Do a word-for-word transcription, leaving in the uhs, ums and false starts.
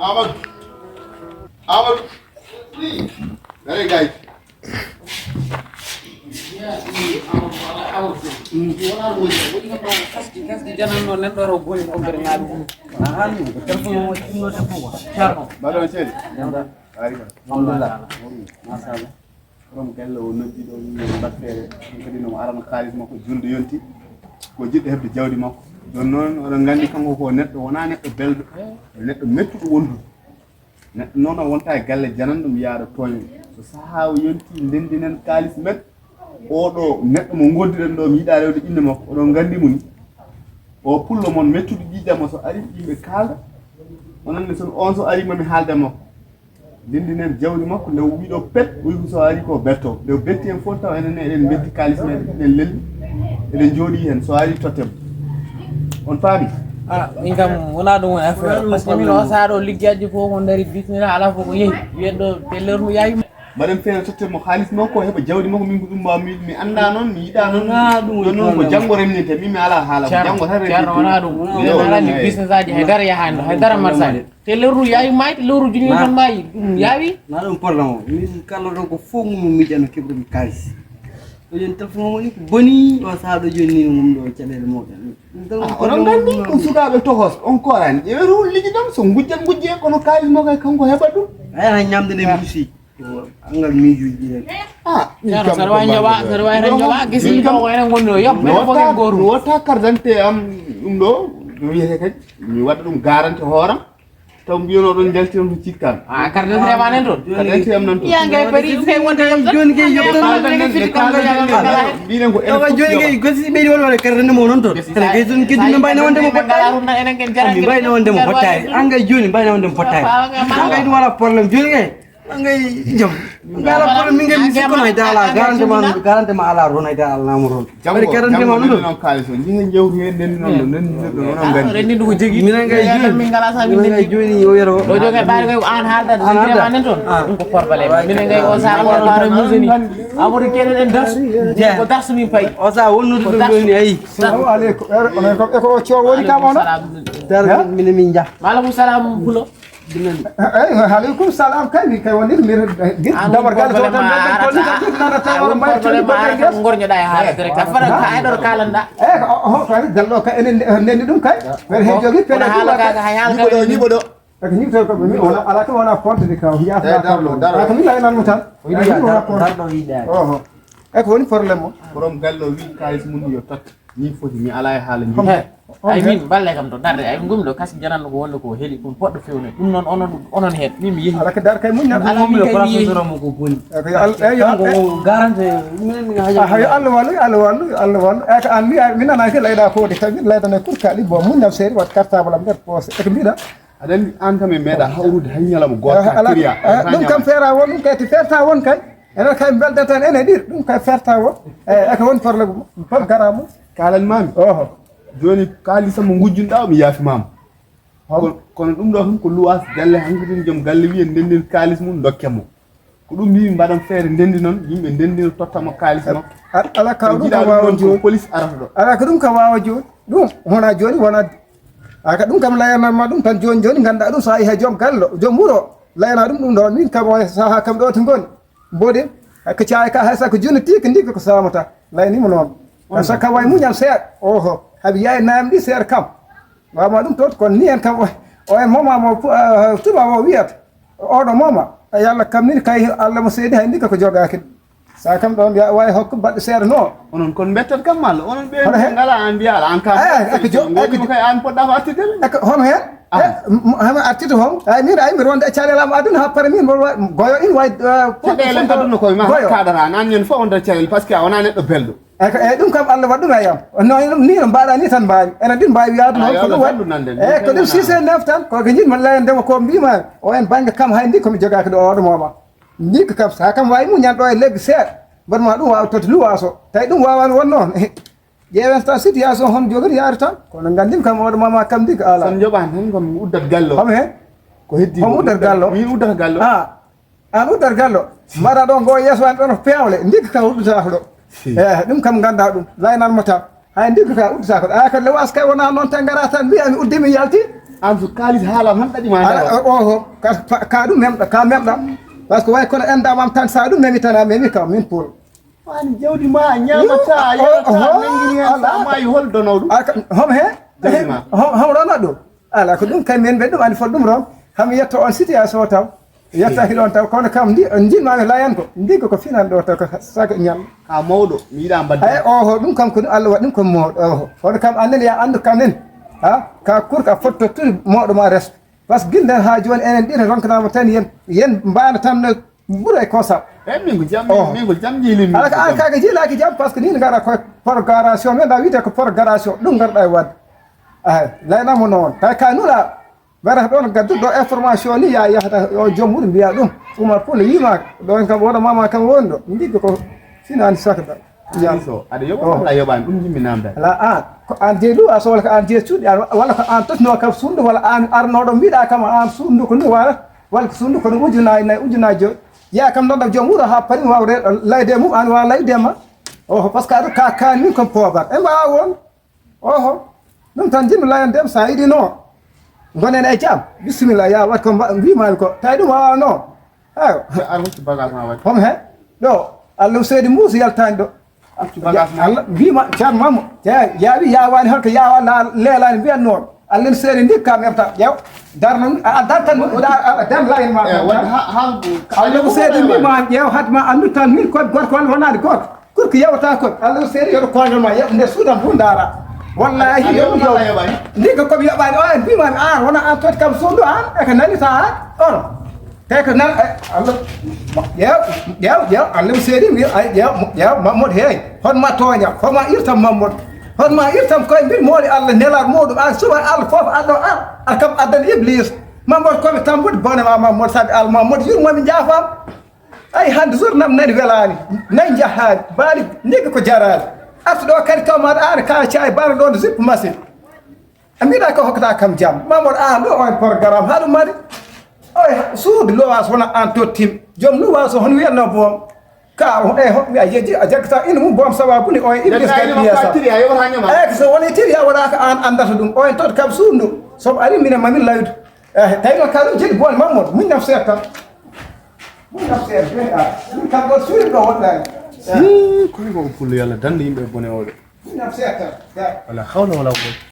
Amadou. Amadou. Very guys. Baɗon seeɗa. Machallah. Borom galle o noddi ɗo, wi mbaɗ feere, ɗum kadi no arana kaalis makko, julde yonti, ko jiɗɗo heɓde jawdi makko. Jooni noon, oɗon nganndi, kanko ko neɗɗo, wonaa neɗɗo belɗo, ko neɗɗo mettuɗo wondude. Neɗɗo noon o wonta e galle jananɗo, mi yaara tooño. So sahaa o yonti, ndenndinen kaalis men. Oɗo neɗɗo mo ngonduɗen ɗo, mi yiɗaa rewde innde makko, oɗon nganndi mo ni. O pullo mon mettuɗo ƴiiƴam o, so ari, yimɓe kaalda. Onon ne, so on so ari, mami haalde makko. Ndenndinen jawdi makko, nde o wiɗo pet, o wi so ari ko betto. Nde o betti en fof taw enen ne eɗen betti kaalis men, eɗen lelli, eɗen jooɗi heen, so ari totten. On paami? Ah, min kam wonaa ɗum woni affaire, parce que min o sahaa ɗo liggeyaaji fof ko ndari bismillah, alaa fof ko yehi. Wiyat ɗo telle heure no yaawi. Mbaɗen feere totten mo kaalis makko, heɓa jawdi makko, min ko ɗum mbaawmi, mi anndaa noon, mi yiɗaa noon. Wonaa ɗum woni jooni noon ko problème. Janngo remninte, min mi alaa haala, ko Ceerno, janngo tan Ceerno, remninte. Wonaa ɗum. Yo, wonaa yo, liggeyaaji, hay dara yahaani, hay dara marsaani. Te lewru yaawi maayde, lewru jogii tan maayi, ɗum yaawi. Na ɗum problème o. Min kala ɗo ko fof mum miijano keɓrumi kaalis. Ɗo jooni téléphone o woni ko boni, o sahaa ɗo jooni ni mum ɗo caɗeele mawɗe. Ɗum tan ko Ah, oɗon problème nganndi o. Ko sukaaɓe tokoos, on kooraani. Ƴeewee to liggidon, so ngujjan ngujjee, kono kaalis mo kay kanko heɓat ɗum. A yaha ñamde nde Ah. Mbuusi. Ko angal miijuuji ɗi rek. Ah, min Ceerno, kam saɗa waawi ko njoɓa, mbaɗmi saɗa waawi tan ɗo. Njoɓa, gisi Min ɗo kam ko enen ngonno, yop, mi enen fof wota, en gootum. Mi wota carte d'identité am ɗum ɗo, no wiyetee kadi, mi waɗa ɗum garanti hooram. Taw mbiyono ɗon njalti on to cikkan. Ah, carte d'identité ma nan toon? Carte d'identité am nan toon. Iya, ngay pari, kay wonde yop tan. Jooni kay yop tan. Kaaldan nen, kaaldan nen, mbiɗen ko Ɗo kay jooni kay gosi ɓeydi won wala carte d'identité mo non toon. Ene kay jooni kay ɗum mbayno wonde mo pottaani. Enen ken jara. Mbayno wonde mo pottaani. An kay jooni mbayno wonde mo pottaani. An kay ɗum wala problème jooni kay. An kay jom. Ngala problème min kay mi sikkono hay dala garante ma, garante ma ala ron hay dala namu ron. Janngo, bari carte d'identité janngo ma ɗum ɗo. Min on kaalis o, jingen jawdi heen nden non, nden non, onon nganndi. Renndi ndu ko jogii. Minen kay jooni. Min kay jooni o yero. Ɗo jogi ɓaade koy ko aan haalda, Aan haalda. Jogirama nen toon. Ah. Ɗum ko problème. Minen kay o sahaa o faare musini. Amadou keɗen en darsu. Ko darsu min payi. O sahaa wonnude ɗum ɗo ni ayi. Salamu aleykum. Eko o coow woni kam ono? Dar min min jah. Wa aleykum salam, Pulo. Eyi, aleykum salam kay, min kay woni mi gis damar gal so tan ɓe tolni kam ɗum nana tawa ma tolni baɗɗen ges. Gorñoɗa e haala direct. A fana ka ay ɗo kalanɗa. Eyi, ko o kay gallo kay enen ndenni ɗum kay. Ɓen he jogi pele ɗum kay. Ñiɓo ɗo, ñiɓo ɗo. Eko ñiɓto ko mi wona ala ko wona fonte de kaw. Yaasa darlo, darlo. Ko mi laynan mo tan. Darɗo yiɗaade. Oho. Eko woni problème o? Borom galle o wi kayis mum yo takk. Min foti, mi alaa e haala njuɓɓi. Ay min, mballe kam to darde, ay ngum ɗo kasi jananno ko wonde ko heli, ɗum poɗɗo fewne. Ɗum noon, onon, onon heen, min mi yehi. Ala ko dar kay muññal. Ala min kay mi yehi. Ko yo Al-, eyi, kanko o garante, minen min haja. Ah, yo Allah wallu, yo Allah wallu, yo Allah wallu. Eyi ko an mi, mi nana ke layɗa ko de, kay min laydane kurkaɗi, bon, muññal seeri, wat cartable am nder poche. Eko mbiɗa? Aɗa anndi, aan kam e meeɗa hawrude hay ñalawma gooto ka kiriya. Ɗum kam feera won, ɗum kay ti feerta won kay. Enen kay mbelda tan ene ɗir, ɗum kay ferta o. E, eko woni problème mo? Hol garamo? Kaalan maami. Oho. Jooni kaalisam mo ngujjunɗaa o mi yaafi maama. Hol? Kono, kono ɗum ɗo tan ko luwaas galle, hankadin joom galle wiya ndenndin kaalis mum ndokken mo. Ko ɗum mbiimi mbaɗan feere ndenndi noon, yimɓe ndenndino totta mo kaalis makko. Ala ka ɗum kam waawa jooni. Police arata ɗo. Ala ka ɗum kam waawa jooni. Ɗum wona jooni wona. Aka ɗum kam layanat ma ɗum tan jooni jooni ngannda ɗum so a yehi joom galle, joom wuro layana ɗum ɗum ɗo min kam o saha kam ɗo to ngoni. Mboɗin, ko caay ka hay saka joni tigi ndigi ko samata. Layanima noon. Ka saka way muñal seeɗa. Oho, haɓi yaay namdi seeɗa kam. Wama ɗum toon, kono ni en kam, o, o en moma mo, ah, tuba o wiyata. Oɗo moma, yalla kam ni kay Allah mo seedi hay ndigi ko jogaaki. Sa kam ɗon ya wawi hokku baɗɗo seeɗa no. Onon kon mbettat kam malla? Onon ɓe ngala an mbiya ala an kam. Eh, eko jo-, eko jo-, kay an poɗɗa ko artirde. Eko hono hen? Ah. Eh, m-, m-, hama artirde hon? Ay, min, ay, mi ronda e calel am aduna ha pare min, mo wa-, goyo in way, eh, caɗeele aduna koye ma, goyo. Kaɗara, nan ñande fof on nder calel, parce que a wona neɗɗo belɗo. Eyi ko, eyi ɗum kam Allah waɗi ɗum e yam. No ɗum ni no mbaɗa ni tan mbawi. Enen ɗin mbawi yaadu noon ko ɗum waɗi. Eyi ko ɗum six et neuf tan ko ko jiɗmi layandema ko mbima o en bangge kam hay ndi komi jogaaki ɗo oɗo moma. Ndi ko kam sa kam wawi muñan ɗo e lebbi seeɗa. Mbaɗma ɗum wawa totti luwaso. Tawi ɗum wawani won noon. Ƴeewen tan situation hon jogori yaari tan. Kono ngandim kam oɗo mama kam ndi ko ala. Tan joɓani tan komi uddat gallo. Homo he? Ko heddi. Homo uddat gallo? Min uddata gallo. Ah. An uddata gallo. Mbaɗa ɗo ngo yeeso an ɗon pewle. Ndi ko ka uddata ko ɗo. Eh, ɗum kam ganda ɗum. Laynan mo tan. Hay ndi ko ka uddata ko ɗo. Aya ko lewas kay wona noon tan gara tan mbiya mi uddi mi yalti. An so kalis haala tan ɗaɗi ma. Ala, oho. Ka, ka ɗum memɗa, ka memɗa. Parce que way kono en damam tan sa ɗum memi tan a memi kam min pour. Wani jawdi ma a ñamata a yarata a nangini hen sa mayi hol dono ɗum. Homo he? Jawdi ma. Homo rona ɗum. Ala ko ɗum kay min ɓe ɗum ani fot ɗum ron. Hami yetto on situation taw. Yettaki ɗon taw kono kam ndi on jinmami layan ko ndigo ko finan ɗo taw ko saga ñal. Ka mawɗo mi yiɗa mbadde. Ay oho ɗum kam ko ɗum Allah waɗi ɗum ko mawɗo oho. Kono kam annen ya andu kam nen. Ha ka kurka fotto turi mawɗo ma resto. Parce que gilden ha joni enen ɗiɗo ronkanama tan yen yen mbano tan no ɓuura e kosam. Eyi min ko jam min ko jam jiilimi. Ala ka an kaka jiilaki jam parce que ni gara ko programmation men da wiyete ko programmation ɗum garɗa e wadde. Eyi laynamo noon tawi ka nula. Mbaɗata ɗon gadduɗo information ni ya yahata o joom muɗum mbiya ɗum Oumar Poul yima ɗon kam woɗo mama kam woni ɗo jiggo ko finani sakda. Yalso aɗa yoɓa walla yoɓani ɗum jimmi namdal. Ala an ko an jeyi luwa so walla ko an jeyi cuuɗi an walla ko an tosno kam suudu walla an arnoɗo mbiɗa kam an suudu ko ni wala walla ko suudu ko ni ujunaji nayi ujunaji joyi ya kam nodda joom wuuro ha parin wawde layde mum an wawa layde ma. Oho parce que aɗa ka kani min kon poobar e mbawa won. Oho ɗum tan jinmi layan dem sa yiɗi no gonen e jam. Bisimilla ya wat ko mbimami ko tawi ɗum wawano. Ayo ar hoccu bagage ma waɗi. Hom he ɗo allah seedi mbuusi yaltani ɗo. Hoccu bagage ma allah mbima ceerno mammo te yaawi yawani holko yawa lelani mbiyannoɗo allah no seedi ndi ka memta ƴeew darno a dartan dan layan ma. Allah seedi mbimami ƴeew hadma andu tan min koye gorko walla wonani gorko. Pour que yewta ko allah seeri yoɗo koñol ma yeɓ nder suudan fof ndaara. Wallahi yoɓu yoɓ ndi ko komi yoɓani o en mbimami an wona an totti kam suudu an eko nanita an on. Te ko nan allah ƴeew ƴeew ƴeew allah mi seeri mi ay ƴeew ƴeew mammoɗo heey honma tooña homa irtam mammoɗo honma irtam koye mbir mooli allah nelar muɗum an suwa allah fof aɗo ar ar kam addan iblis mammoɗo komi tambude bone ma mammoɗo saabi allah mammoɗo yurmomi jaafam. Ay hande journam nani welani nayi jahani mbaali nigi ko jarani artu ɗo kadi kawmaɗo an ka cawi bano ɗon zippo machine a mbiɗa ko hokkata kam jam mamoɗo an ɗo on programme haɗum mari oy suudu lowas wona an tottim joom lowas hon wiyatno boom ka e hoɓɓe a yeji a jaggata ina mum boom sababu ni on iblis kadi ɓiyasa eyyi so woni tiri a waɗaka an andata ɗum on tot kam suudu ndu somo ari minen mamin laydu. Ehe tawi noon ka ɗum jeɗi boone mammoɗo muññam seeɗa tan. Muññam seeɗa joni a min kam ɗon suuɗi ɗo woɗɗani. Koy ko pullo yalla dande yimɓe bone oɗo. Muññam seeɗa tan. Wala hawla wala quwwata.